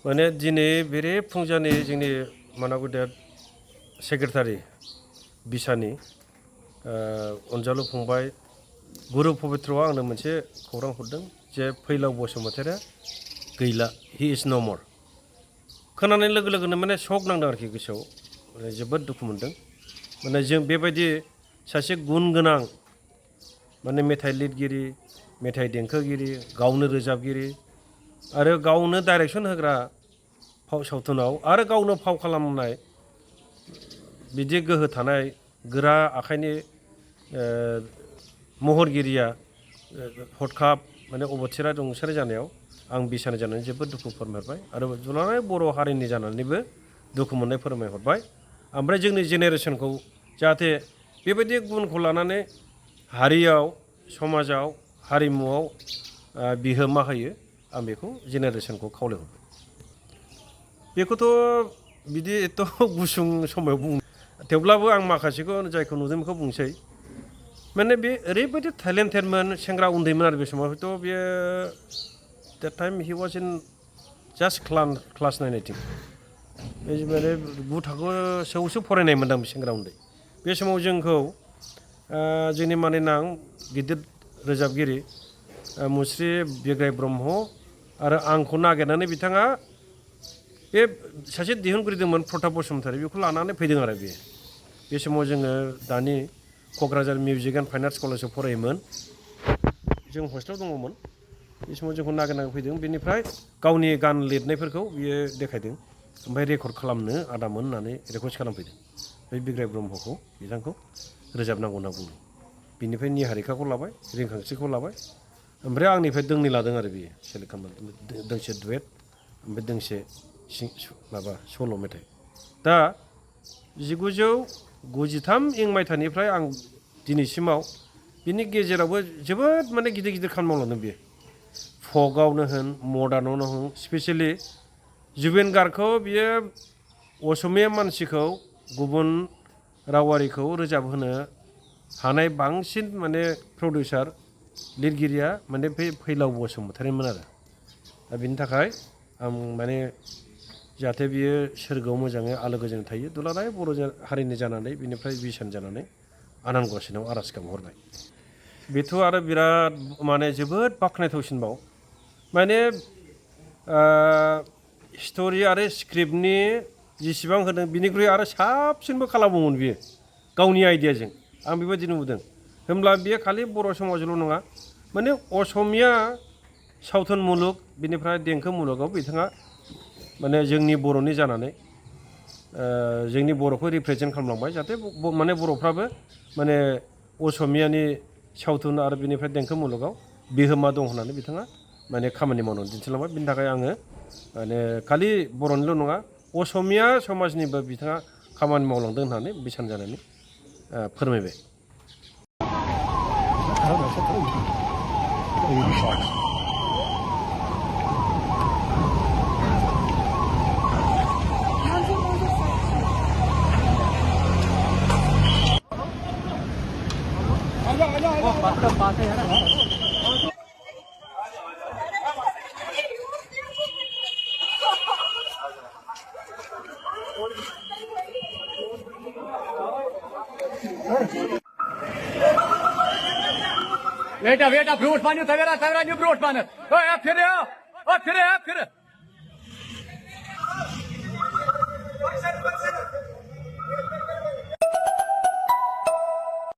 माने दिनै बेरे फुंजानि जोंनि मानागुदेर सेक्रेटारि बिसानि अनजालु फंबाय गुरु पबित्रआ आंनो मोनसे खौरां हरदों जे फैलाव बसुमतारिया गैला हि इज नो मर खोनानाय लोगो लोगोनो माने शक नांदों आरोखि गोसोआव माने जोबोद दुखु मोनदों माने जों बेबायदि सासे गुन गोनां माने मेथाइ लिरगिरि मेथाइ देंखोगिरि गावनो रोजाबगिरि आरो गावनो डाइरेक्सन होग्रा फाव सावथुनाव आरो गावनो फाव खालामनाय बिदि गोहो थानाय गोरा आखाइनि महरगिरिया हरखाब माने अबथिरा रुंसारि जानायाव आं बिसानि जानानै जोबोद दुखु फोरमायहरबाय आरो दुलाराय बर' हारिनि जानानैबो दुखु मोननाय फोरमायहरबाय ओमफ्राय जोंनि जेनेरेसनखौ जाहाथे बेबायदि गुनखौ लानानै हारियाव समाजाव हारिमुआव बिहोमा होयो आं बेखौ जेनेरेसनखौ खावलायहरबाय बेखौथ' बिदि एथ' गुसुं समाव बुं थेवब्लाबो आं माखासेखौ जायखौ नुदों बेखौ बुंसै माने बे ओरैबायदि टेलेन्टेडमोन सेंग्रा उन्दैमोन आरो बे समाव हयथ' बेयो that time he was in just class 9 I think माने 9 थाखोआवसो फरायनाय मोनदां सेंग्रा उन्दै बे समाव जोंखौ जोंनि मानिनां गिदिर रोजाबगिरि मुस्रि बिग्राय ब्रह्म आरो आंखौ नागिरनानै बिथाङा बे सासे दिहुनगिरि दंमोन प्रताप बसुमतारी बेखौ लानानै फैदों आरो बे समाव जोङो दानि Kokrajhar music and fine arts कलेजाव फरायोमोन जों हस्टेलाव दङमोन बे समाव जोंखौ नागिरनानै फैदों बेनिफ्राय गावनि गान लिरनायफोरखौ बियो देखायदों ओमफ्राय रेकर्ड खालामनो आदामोन होननानै रिकुवेस्ट खालामफैदों बे बिग्राय ब्रह्मखौ बिथांखौ रोजाबनांगौ होनना बुंदों बिनिफ्राय निहारिकाखौ लाबाय रिंखांस्रिखौ लाबाय ओमफ्राय आंनिफ्राय दोंनै लादों आरो बियो सेलेक्ट खालामनानै दोंसे डुवेट ओमफ्राय दोंसे माबा सल' मेथाइ दा 1993 मायथाइनिफ्राय आं दिनैसिमाव बिनि गेजेरावबो जोबोद माने गिदिर गिदिर खामानि मावलांदों बियो फकआवनो होन मडार्नावनो होन स्पेसियेलि जुबेन गार्गखौ बियो असमिया मानसिखौ गुबुन रावारिखौ रोजाबहोनो हानाय बांसिन माने प्रडिउसार लिरगिरिया माने बे फैलाव बसुमतारीमोन आरो दा बिनि थाखाय आं माने जाहाथे बियो सोरगोआव मोजाङै आलो गोजोन थायो दुलाराय बर' हारिनि जानानै बिनिफ्राय बिसान जानानै आनान गसाइनाव आर'ज गाबहरबाय बेथ' आरो बिराद माने जोबोद बाख्नायथावसिनबाव माने स्ट'रि आरो स्क्रिप्टनि जेसेबां होदों बिनिख्रुइ आरो साबसिनबो खालामोमोन बियो गावनि आइडियाजों आं बेबायदि नुबोदों होमब्ला बियो खालि बर' समाजल' नङा माने असमिया सावथुन मुलुग बिनिफ्राय देंखो मुलुगाव बिथाङा माने जोंनि बर'नि जानानै जोंनि बर'खौ रिप्रेजेन्ट खालामलांबाय जाहाथे माने बर'फ्राबो माने असमियानि सावथुन आरो बिनिफ्राय देंखो मुलुगाव बिहोमा दं होननानै बिथाङा माने खामानि मावनानै दिन्थिलांबाय बिनि थाखाय आङो माने खालि बर'निल' नङा असमिया समाजनिबो बिथाङा खामानि मावलांदों होननानै बिसान जानानै फोरमायबाय Veta, brotmannen, ta vera nu brotmannen. Ja, för det.